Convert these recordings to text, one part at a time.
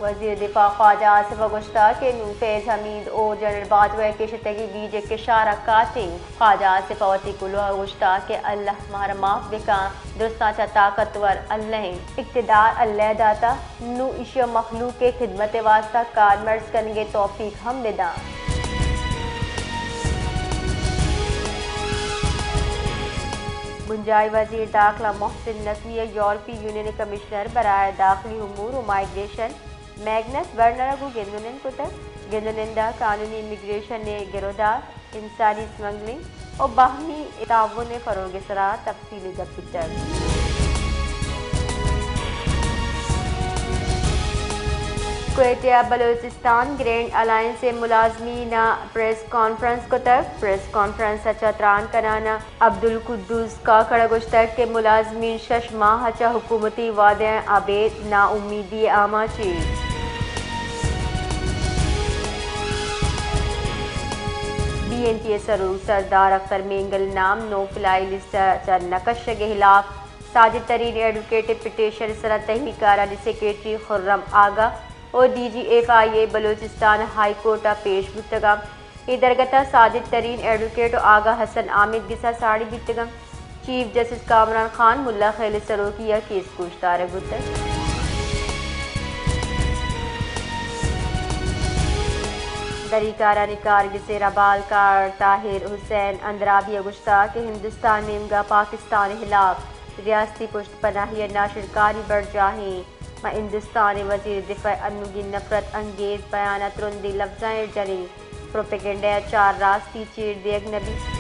وزیر دفاع خواجہ آصف ءَ گوشتگ کہ نوں فیض حمید ءُ جنرل باجوہ ءِ کشتگیں بیج ءِ کشار ءَ کاٹیں۔ خواجہ آصف ءَ وتی کلوہ ءَ گوشتگ کہ اللہ مارا معاف بکن، درستاں چہ طاقتور اللہ اِنت، اقتدار اللہ ءَ داتگ، نوں ایشی ءَ مخلوق ءِ خدمت ءِ واستہ کارمرز کنگ ءِ توفیق ہم بدنت۔ بنجاہی وزیر داخلہ محسن نقوی ءَ یورپی یونین ءِ کمشنر برائے داخلی امور ءُ مائیگریشن میگنس برنر ءَ گوں گند ءُ نند کتگ۔ گند ءُ نند ءَ قانونی امیگریشن ءِ گرودار، انسانی سمگلنگ ءُ باہمی تعاون ءِ فروغ ءِ سرا تفصیلی گپ بیتگ۔ کوئٹہ ءَ بلوچستان گرینڈ الائنس ءِ ملازمین ءَ پریس کانفرنس کتگ۔ پریس کانفرنس ءَ چہ تران کنان ءَ عبدالقدوس کاکڑ ءَ گوشتگ کہ ملازمین شش ماہ ءَ چہ حکومتی وعدہ ءَ ابید نا امیدی ءِ آماچ اَنت۔ بی این پی ءِ سروک سردار اختر مینگل ءِ نام نو فلائی لسٹ ءَ چہ نہ کشگ ءِ ہلاپ ساجد ترین ایڈووکیٹ ءِ پٹیشن ءِ سرا تحقیق کارانی سیکرٹری خرم آگاہ ءُ ڈی جی ایف آئی اے بلوچستان ہائی کورٹ ءَ پیش بوتگ اَنت۔ اے درگت ءَ ساجد ترین ایڈووکیٹ ءُ آگاہ حسن عامر گس ءَ ساڑی بیتگ اَنت۔ چیف جسٹس کامران خان ملا خیل ءِ سروکی ءَ کیس گوشدارگ بوتگ۔ دری کارانی کارگس ءِ ربالکار طاہر حسین اندرابی ءَ گوشتگ کہ ہندوستان ءِ نیمگ ءَ پاکستان ءِ ہلاپ ریاستی پشت پناہی ءِ ناشرکاری برجاہ اِنت۔ ما ہندوستان ءِ وزیر دفاع ءِ انوگیں نفرت انگیز بیان ءَ ترندیں لبزاں ایر جنیں۔ پروپیگنڈا ءِ چار راستی چیر دیگ نہ بیت۔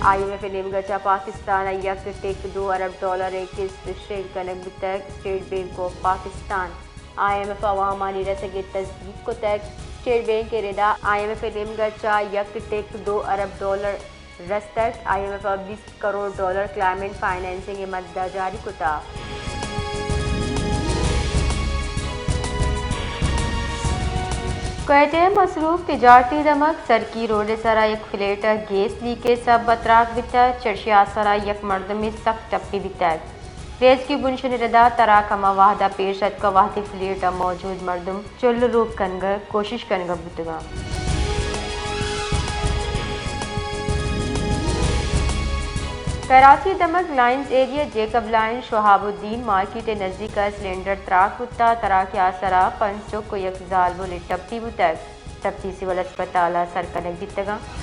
آئی ایم ایف ءِ نیمگ ءَ چہ پاکستان ءَ یک ٹک دو ارب ڈالر ءِ قسط شنگ کنگ بوتگ۔ State bank of Pakistan I M F ءَ وامانی رسگ ءِ تصدیق کتگ۔ اسٹیٹ بینک ءِ ردا آئی ایم ایف ءِ نیمگ ءَ چہ یک ٹک دو ارب ڈالر رستگ۔ آئی ایم ایف ءَ بیست کروڑ ڈالر کلائمیٹ فنانسنگ ءِ مد ءَ جاری کتگ۔ کوئٹہ ءِ مصروف تجارتی دمگ سرکی روڈ ءِ سرا یک فلیٹ ءَ گیس لیک ءِ سبب ءَ تراک بیتگ، چرشی ءِ آسرا یک مردمے سک ٹپی بیتگ۔ ریسکیو بنشن ءِ ردا تراک ہما وہد ءَ پیش اتک کہ وہدے فلیٹ ءَ موجود مردم چل ءُ روک کنگ ءِ کوشش کنگ ءَ بوتگ اَنت۔ کراچی ءِ دمگ لائنز ایریا جیکب لائن شہاب الدین مارکیٹ ءِ نزیک ءَ سلنڈر تراک بوتگ، تراک ءِ آسرا پنچ چک ءُ یک زالبولے ٹپی بوتگ۔ ٹپی سول ہسپتال ءَ سر کنگ بیتگ اَنت۔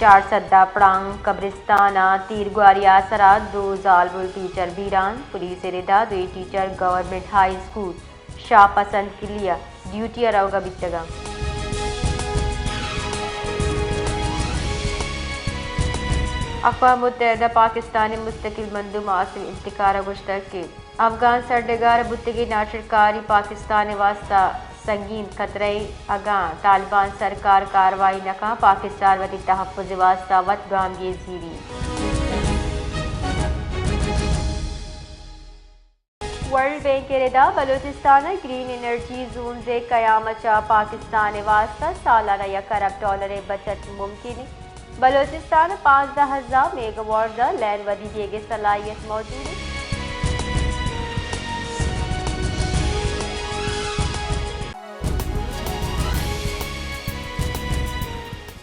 چار سد ءَ پڑانگ قبرستان ءَ تیرگواری ءِ آسرا دو زالبول ٹیچر بیران، پولیس ءِ ردا دوئیں ٹیچر گورنمنٹ ہائی اسکول شاہ پسند قلعہ ءَ ڈیوٹی ءَ روگ ءَ بیتگ اَنت۔ اقوام متحدہ ءِ پاکستان ءِ مستقل مندوب عاصم افتخار ءَ گوشتگ کہ افغان سرڈگار ءَ بوتگیں ناشرکاری پاکستان ءِ واستہ سنگین خطرہ اِنت، اگاں طالبان سرکار کاروائی نہ کنت، پاکستان وتی تحفظ ءِ واستہ وت گامگیج زیریت۔ ورلڈ بینک ءِ ردا بلوچستان ءَ گرین انرجی زونز ءِ قیام ءَ چہ پاکستان ءِ واستہ سالانہ یک ارب ڈالر ءِ بچت ممکن اِنت۔ بلوچستان ءَ پانزدہ ہزار میگاواٹ ءِ لین ودی دیگ ءِ صلاحیت موجود اِنت۔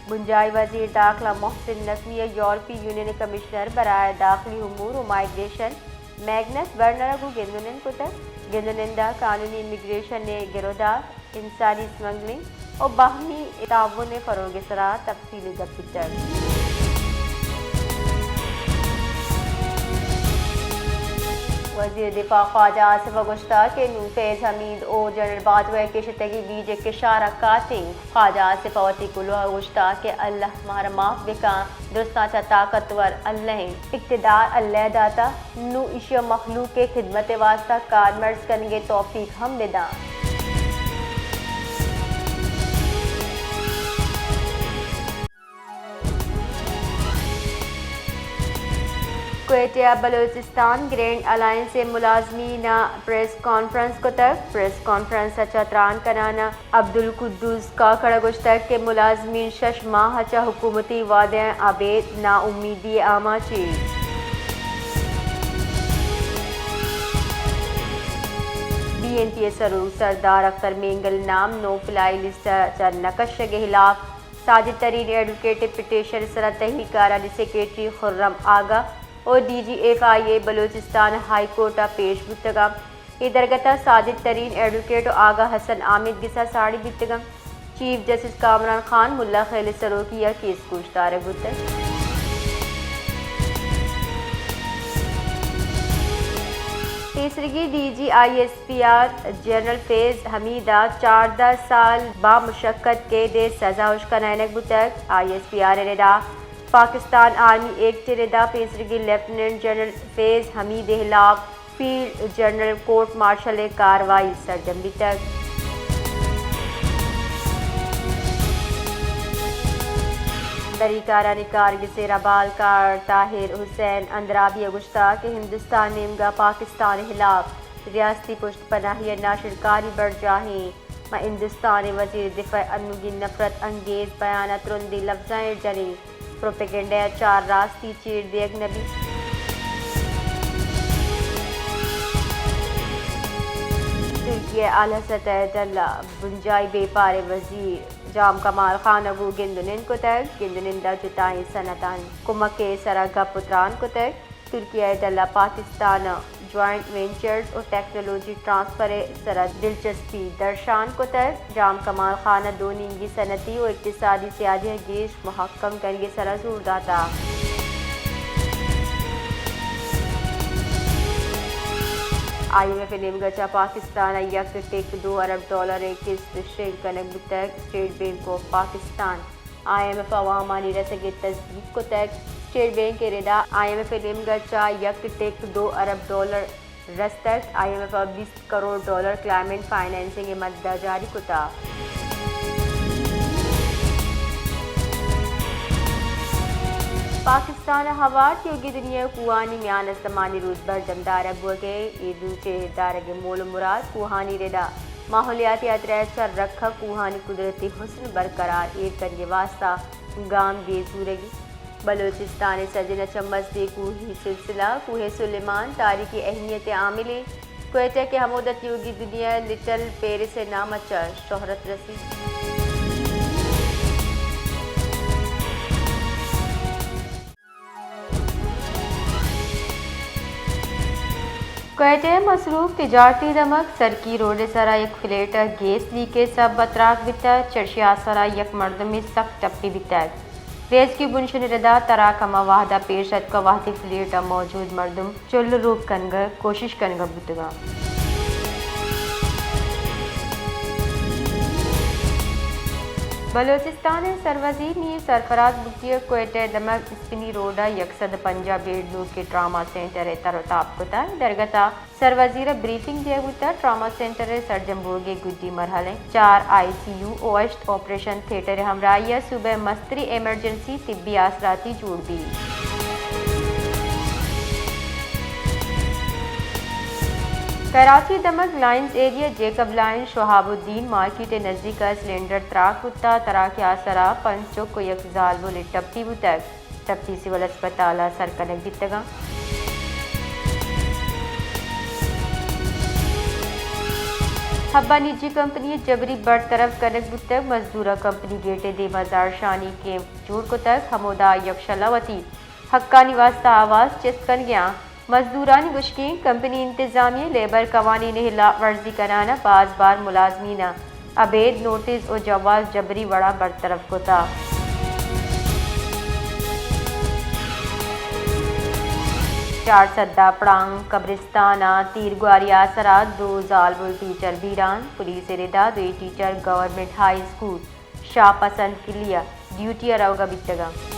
بنجاہی وزیر داخلہ محسن نقوی ءَ یورپی یونین ءِ کمشنر برائے داخلی امور ءُ مائیگریشن میگنس برنر ءَ گوں گند ءُ نند کتگ۔ گند ءُ نند ءَ قانونی امیگریشن ءِ گرودار، انسانی سمگلنگ ءُ باہمی تعاون ءِ فروغ ءِ سرا تفصیلی گپ بیتگ۔ وزیر دفاع خواجہ آصف ءَ گوشتگ کہ نوں فیض حمید ءُ جنرل باجوہ ءِ کشتگیں بیج ءِ کشار ءَ کاٹیں۔ خواجہ آصف ءَ وتی کلوہ ءَ گوشتگ کہ اللہ مارا معاف بکن، درستاں چہ طاقتور اللہ اِنت، اقتدار اللہ ءَ داتگ، نوں ایشی ءَ مخلوق ءِ خدمت ءِ واستہ کارمرز کنگ ءِ توفیق ہم بدنت۔ کوئٹہ ءَ بلوچستان گرینڈ الائنس ءِ ملازمین ءَ پریس کانفرنس کتگ۔ پریس کانفرنس ءَ چہ تران کنان ءَ عبدالقدوس کاکڑ ءَ گوشتگ کہ ملازمین شش ماہ ءَ چہ حکومتی وعدہ ءَ ابید نا امیدی ءِ آماچ اَنت۔ بی این پی ءِ سروک سردار اختر مینگل ءِ نام نو فلائی لسٹ ءَ چہ نہ کشگ ءِ ہلاپ ساجد ترین ایڈووکیٹ ءِ پٹیشن ءِ سرا تحقیق کارانی سیکرٹری خرم آگاہ ءُ ڈی جی ایف آئی اے بلوچستان ہائی کورٹ ءَ پیش بوتگ اَنت۔ اے درگت ءَ ساجد ترین ایڈووکیٹ ءُ آگاہ حسن عامد گس ءَ ساڑی بیتگ اَنت۔ چیف جسٹس کامران خان ملا خیل ءِ سروکی ءَ کیس گوشدارگ بوتگ۔ پیسریگیں D G I S P R general Faiz Hamid ءَ چاردہ سال بامشقت قید ءِ سزا ہشکنائینگ بوتگ۔ آئی ایس پی آر ءِ ردا پاکستان آرمی ایکٹ ءِ ردا پیسریگیں لیفٹیننٹ جنرل فیض حمید ءِ ہلاپ فیلڈ جنرل کورٹ مارشل ءِ کاروائی سرجم بیتگ۔ دری کارانی کارگس ءِ ربالکار طاہر حسین اندرابی ءَ گوشتگ کہ ہندوستان ءِ نیمگ ءَ پاکستان ءِ ہلاپ ریاستی پشت پناہی ءِ ناشرکاری برجاہ اِنت۔ ماں ہندوستان ءِ وزیر دفاع ءِ انوگیں نفرت انگیز بیان ءَ ترندیں لفظاں ایر جنیں۔ پروپیگنڈا ءَ چار راستی چیر دیگ نہ بیت۔ ترکی ءِ حال ءِ سطح ءِ ڈل ءَ بنجاہی بیپار ءِ وزیر جام کمال خان ءَ گوں گند ءُ نند کتگ۔ گند ءُ نند ءَ جتائیں صنعتانی کمک ءِ سرا گپ ءُ تران کتگ۔ ترکی ءِ ڈل ءَ پاکستان ءِ جوائنٹ وینچرز ءُ ٹیکنالوجی ٹرانسفر ءِ سرا دلچسپی درشان کتگ۔ جام کمال خان ءَ دو نیمگی صنعتی ءُ اقتصادی سیادی ءَ گیش مھکم کنگ ءِ سرا زور داتگ۔ آئی ایم ایف ءِ نیمگ ءَ چہ پاکستان ءَ یک ٹک دو ارب ڈالر ءِ قسط شنگ کنگ بوتگ۔ State bank of Pakistan I M F ءَ وامانی رسگ ءِ تصدیق کتگ۔ اسٹیٹ بینک ءِ ردا آئی ایم ایف ءِ نیمگ ءَ چہ یک ٹک دو ارب ڈالر رستگ۔ آئی ایم ایف ءَ بیست کروڑ ڈالر کلائمیٹ فنانسنگ ءِ مد ءَ جاری کتگ۔ پاکستان ءَ ہوار تیوگیں دنیا ءِ کوہانی میان استمانی روچ برجم دارگ بوگ ءَ اِنت۔ اے روچ ءِ دارگ ءِ مول ءُ مراد کوہانی ردا ماحولیاتی ہاترا ءَ چہ رکھ ءَ کوہانی قدرتی حسن برقرار ایر کنگ ءِ واستہ گامگیج زورگی۔ بلوچستان ءِ سجن ءَ چہ مزنیں کوہی سلسلہ کوہ سلیمان تاریخی اہمیت ءِ عامل اِنت۔ کوئٹہ کہ ہمودا تیوگیں دنیا ءِ لٹل پیرس ءِ نام ءَ چہ شہرت رسیت۔ کوئٹہ ءِ مصروف تجارتی دمگ سرکی روڈ ءِ سرا یک فلیٹ ءَ گیس لیک ءِ سبب ءَ تراک بیتگ، چرشی ءِ آسرا یک مردمے سک ٹپی بیتگ۔ ریسکیو بنشن ءِ ردا تراک ہما وہدا پیش اتک کہ وہدے فلیٹ ءَ موجود مردم چل ءُ روک کنگ ءِ کوشش کنگ ءَ بوتگ اَنت۔ بلوچستان ءِ سروزیر میر سرفراز بگٹی ءَ کوئٹہ ءِ دمگ اسپنی روڈ ءَ یک سد ءُ پنجاہ بیڈ نوکیں ٹراما سینٹر ءِ تر ءُ تاب کتگ۔ درگت ءَ سروزیر ءَ بریفنگ دیگ بوتگ۔ ٹراما سینٹر ءِ سرجم بوگ ءِ گڈی مرحلہ ءَ چار آئی سی یو ءُ ہشت آپریشن تھیٹر ءِ ہمراہی ءَ صوبہ ءِ مستریں ایمرجنسی طبی آسراتی جوڑ بیت۔ کراچی دمگ لائنز ایریا جیکب لائن شہاب الدین مارکیٹ ءِ نزیک ءَ سلنڈر تراک بوتگ۔ تراک ءِ آسرا پنچ چک ءُ یک زالبولے ٹپی بوتگ۔ ٹپی سول ہسپتال ءَ سر کنگ بیتگ اَنت۔ حب ءَ نجی کمپنی ءِ جبری برطرف کنگ بوتگ۔ مزدوراں کمپنی گیٹ ءِ دیم ءَ زہرشانی کیمپ جوڑ کتگ، ہمودا یکشل ءَ وتی حقانی واستہ آواز چست کنگ ءَ اَنت۔ مزدورانی گوشگ اِنت کمپنی انتظامیہ ءِ لیبر قوانین ءِ ہلاپ ورزی کنان ءَ باز بار ملازمین ءَ ابید نوٹس ءُ جواز جبری وڑا برطرف کتگ۔ چار سد ءَ پڑانگ قبرستان ءَ تیرگواری ءِ آسرا دو زالبول ٹیچر بیران، پولیس ءِ ردا دوئیں ٹیچر گورنمنٹ ہائی اسکول شاہ پسند کلی ءَ ڈیوٹی ءَ روگ ءَ بیتگ اَنت۔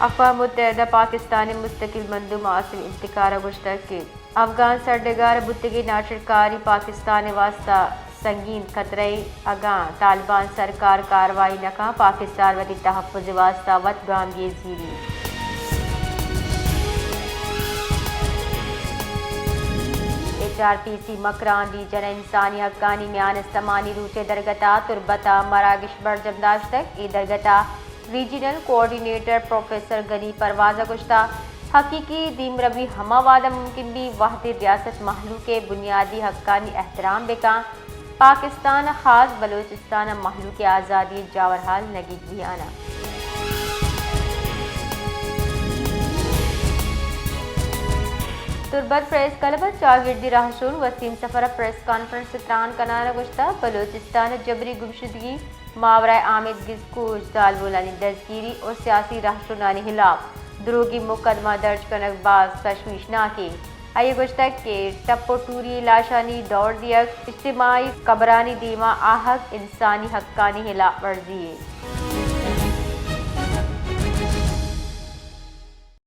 اقوام متحدہ ءَ پاکستان ءِ مستقل مندوب عاصم افتخار ءَ گوشتگ کہ افغان سرڈگار ءَ بوتگیں ناشرکاری پاکستان ءِ واستہ سنگین خطرہ ء، اگاں طالبان سرکار کاروائی نہ کن، پاکستان وتی تحفظ ء واستہ وت گامگیج زیری۔ ایچ آر پی سی مکران ریجن ء انسانی حقانی میان استمانی روچ ء درگت ء تربت ء مراگش برجم داشتگ۔ اے درگت ء ریجنل کوآرڈینیٹر پروفیسر غنی پرواز ء گوشتگ، حقیقی دیمروی ہما وہد ء ممکن بیت، وہدے ریاست مہلوک ء بنیادی حقانی احترام بہ کن، پاکستان ء خاص بلوچستان ء مہلوک ء آزادی ء جاورحال نگیگ بیان ء۔ تربت پریس کلب ء چاگردی راہشون وسیم سفر ء پریس کانفرنس ء تران کنان ء گوشتگ، بلوچستان ء جبری گمشدگی، ماورائے آمید گسکوش، زالبولانی دزگیری و سیاسی رہشونانی ہلاپ دروگی مقدمہ درج کنگ باز تشویشناکیں۔ آئی ء گوشتگ کہ ٹپ و ٹوری لاشانی دور دیگ، اجتماعی قبرانی دیما آہگ انسانی حقانی ہلاپ ورزی یے۔